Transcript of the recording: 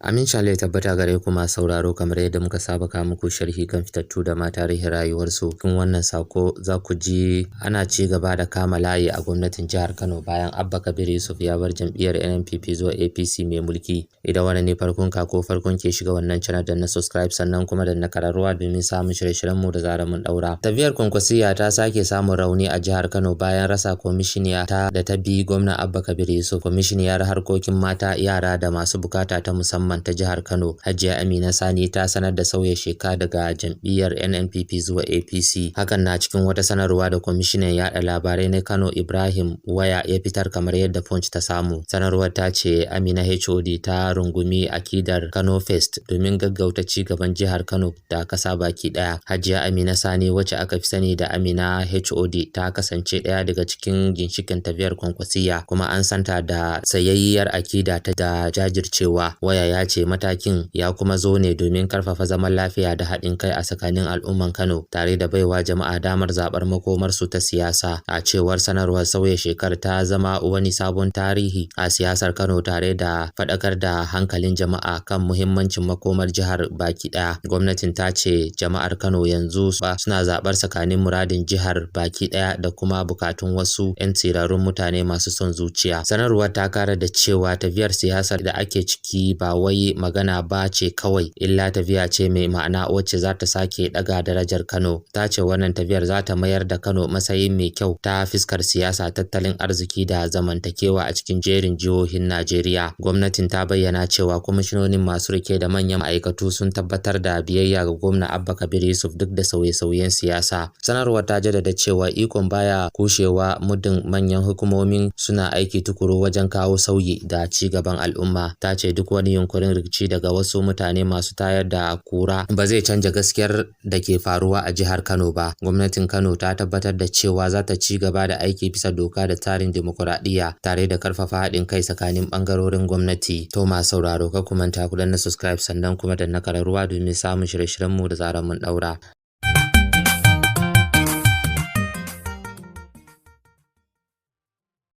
Amincin Allah ya tabbata gare ku masu sauraro, kamar yadda muka saba kawo muku sharhi kan fitattu da ma tarihin rayuwarsu. Cikin wannan sako za ku ji ana ci gaba da kama layi a gwamnatin jihar Kano bayan Abba Kabir Yusuf ya bar jam'iyyar NNPP zuwa APC mai mulki. Idan wannan ne farkon ka ko farkon ke shiga wannan channel, da na subscribe, sannan kuma da na kararruwa domin samun shirye-shiryen mu da zarar mun daura. Tafiyar Kwankwasiyya ta sake samun rauni a jihar Kano bayan rasa kwamishiniya ta da ta bi gwamna Abba Kabir Yusuf. Kwamishiniyar harkokin mata, yara da masu bukata ta musamman ta jihar Kano, Hajiya Amina Sani, ta sanar da sauya sheka daga jam'iyyar NNPP zuwa APC. Hakan na cikin wata sanarwa da kwamishinan yaɗa labarai na Kano, Ibrahim Waya, ya fitar, kamar yadda Punch ta samu. Sanarwar ta ce Amina HOD ta rungumi akidar Kano First domin gaggauta ci gaban jihar Kano da kasa baki ɗaya. Hajiya Amina Sani, wacce aka fi sani da Amina HOD, ta kasance ɗaya daga cikin ginshikin tafiyar Kwankwasiyya, kuma an santa da tsayayyiyar akida ta da jajircewa. Waya ya ce matakin ya kuma zo ne domin karfafa zaman lafiya da haɗin kai a tsakanin al'umman Kano, tare da baiwa jama'a damar zaɓar makomarsu ta siyasa. A cewar sanarwar, sauya shekar ta zama wani sabon tarihi a siyasar Kano, tare da faɗakar da hankalin jama'a kan muhimmancin makomar jihar baki ɗaya. Gwamnatin ta ce jama'ar Kano yanzu suna zaɓar tsakanin muradin jihar baki ɗaya da kuma bukatun wasu 'yan tsirarun mutane masu son zuciya. Sanarwar ta kara da cewa tafiyar siyasar da ake ciki ba wai magana ba ce kawai, illa tafiya ce mai ma'ana wacce za ta sake ɗaga darajar Kano. Ta ce wannan tafiyar za ta mayar da Kano matsayin mai kyau ta fiskar siyasa, tattalin arziki da zamantakewa a cikin jerin jihohin Najeriya. Gwamnatin ta bayyana cewa kwamishinonin masu rike da manyan ma'aikatu sun tabbatar da biyayya ga gwamna Abba Kabir Yusuf duk da sauye-sauyen siyasa. Sanarwar ta jaddada cewa ikon baya kushewa muddin manyan hukumomin suna aiki tukuru wajen kawo sauyi da ci gaban al'umma. Ta ce duk wani yunkurin rikici daga wasu mutane masu tayar da kura ba zai canja gaskiyar da ke faruwa a jihar Kano ba. Gwamnatin Kano ta tabbatar da cewa za ta ci gaba da aiki bisa doka da tsarin dimokuraɗiyya, tare da karfafa haɗin kai tsakanin ɓangarorin gwamnati. To masu sauraro, kar ku manta ku danna subscribe, sannan kuma danna kararruwa domin samun shirye-shiryenmu da zarar mun ɗaura.